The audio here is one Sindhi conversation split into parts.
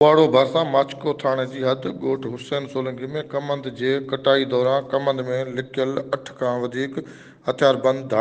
اوٻاڙو ڀرسان ماڇڪو ٿاڻي جي حد ڳوٺ حسين سولنگي ۾ ڪمند جي ڪٽائي دوران ڪمند ۾ لڪيل اٺ کان وڌيڪ هٿياربند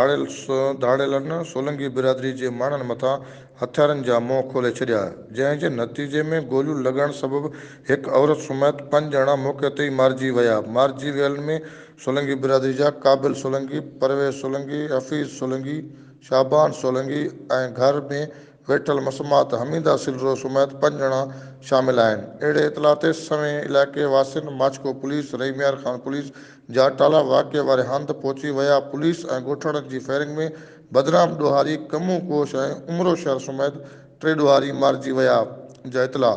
ڌاڙيلن سولنگي برادري جي ماڻهن مٿان هٿيارن جا منهن کولي ڇڏيا، جنهن جي نتيجي ۾ گوليون لڳڻ سبب هڪ عورت سميت پنج ڄڻا موقعي تي ئي مارجي ويا، مارجي ويلن ۾ سولنگي برادري جا قابل سولنگي، پرويز سولنگي، حفيظ سولنگي، شعبان سولنگي ۽ گهر ۾ ويٺل مسمات حميده سلرو سميت پنج ڄڻا شامل آهن. اهڙي اطلاع تي سوين علائقي واسين، ماڇڪو پوليس، رحيم يار خان پوليس جا ٽالا واقعي واري هنڌ پهچي ويا پوليس ۽ ڳوٺاڻن جي فائرنگ ۾ بدنام ڏوهاري ڪمون ڪوش ۽ عمرو شر سميت ٽي ڏوهاري مارجي ويا جا اطلاع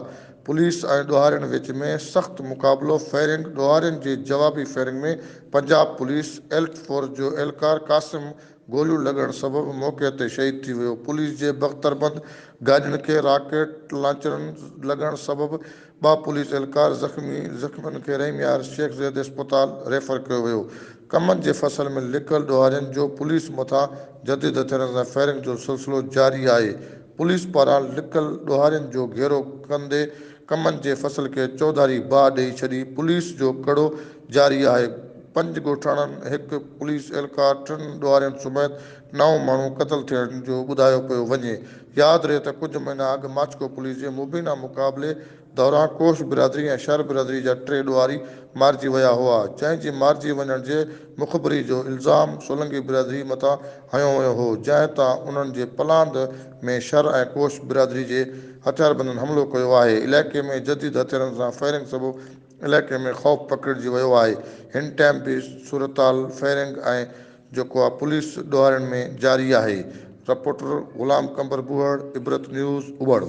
پوليس ۽ ڏوهارين وچ ۾ سخت مقابلو فائرنگ ڏوهارين جي جوابي firing ۾ Punjab police elite force جو اهلڪار قاسم گوليون لڳڻ سبب موقعي تي شهيد ٿي ويو، پوليس جي بختربند گاڏين کي راڪيٽ لانچرن لڳڻ سبب ٻه پوليس اهلڪار زخمي، زخمين کي رحيم يار شيخ زيد اسپتال ريفر ڪيو ويو، ڪمند جي فصل ۾ لڪل ڏوهارين جو پوليس مٿان جديد هٿيارن سان فائرنگ جو سلسلو جاري آهي، پوليس پاران لڪل ڏوهارين جو گهيرو ڪندي ڪمند جي فصل کي چوڌاري باهه ڏئي ڇڏي، پوليس جو ڪڙو جاري آهي، پنج ڳوٺاڻن، هڪ پوليس اهلڪار، ٽن ڏوهارين سميت نو ماڻهو قتل ٿيڻ جو ٻڌايو پيو وڃي. ياد رهي ته ڪجهه مهينا اڳ ماڇڪو پوليس جي مبينا مقابلي دوران ڪوش برادري ۽ شر برادري جا ٽي ڏوهاري مارجي ويا هئا، جنهن جي مارجي وڃڻ جي مخبري جو الزام سولنگي برادري مٿان هنيو ويو هو، جنهن تان انهن جي پلاند ۾ شر ۽ ڪوش برادري جي هٿياربندن حملو ڪيو آهي، علائقي ۾ جديد هٿيارن سان فائرنگ سبب علائقي ۾ خوف پکڙجي ويو آهي، هن ٽائيم به صورتحال فائرنگ ۽ جيڪو آ پوليس ڏوهارين ۾ جاري آهي، رپورٽر غلام قمبر بوهڙ، عبرت نيوز، ابڙ.